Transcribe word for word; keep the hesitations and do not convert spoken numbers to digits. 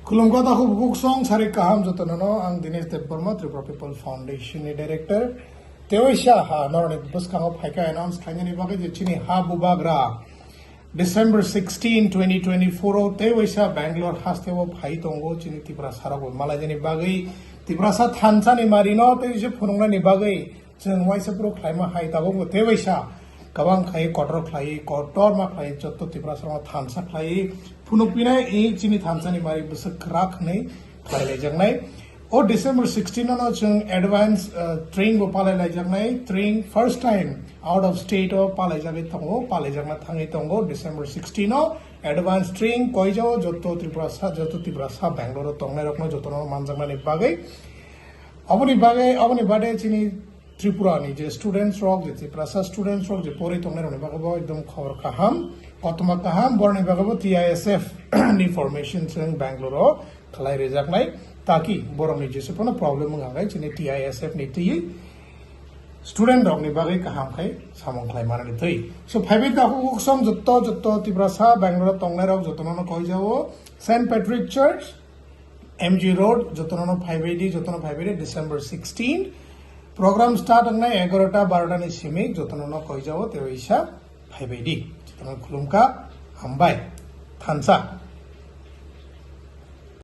Khulumkha takhuk bukhuk song sari kaham jotono no, ang Dinesh Debbarma, Tripura People Foundation ni director. Tewaisa ha noroni bwskango phaikha announce khlainani bagwi je chini ha bubagra December sixteen, twenty twenty-four o tewaisa Bangalore hasteo phai tongo chini Tiprasa rok malainani bagwi, Tiprasa thansa ni marino tewaisa phunuknani bagwi. Chwng waisa phuru khlaima hai tabukbo tewaisa kwbang khlai kotor khlai, kotorma khlai, jotto Tiprasa rokno thansa khlai phunukpinai i chini thansa ni mari bwswk kwrak hwnwi khlai laijaknai. O December sixteen no chwng advance, uh, training bo palai laijaknai, training first time out of state o palai jagwi tongo, palai jakna thangwi tongo December sixteen o advance training koijao jotto Tripura sa, jotto Tiprasa Bangalore o tongnai rokno jotono manjaknani bagwi. Aboni bagwi, aboni bade chini Tripura ni je students rok, je Tiprasa students rok, je pori tongnai rokni bagwi bo ekdom khobor kaham, kothoma kaham, borni bagwi bo T I S F ni formation chwng Bangalore o khlai rijaknai, taki borokni jese phano problem wngkha khe chini T I S F ni twi student rokni bagwi kaham khai samung khlai manani twi. So, phaibai takhuk song jotto, jotto Tiprasa Bangalore o tongnai rok jotono no koijao Saint Patrick Church, M G Road, jotono no phaibai di, jotono phaibai di, December sixteen. Program start wngnai egarota barota ni simi, jotono no koijao tewaisa phaibai di. Jotono khulumkha, hambai, thansa.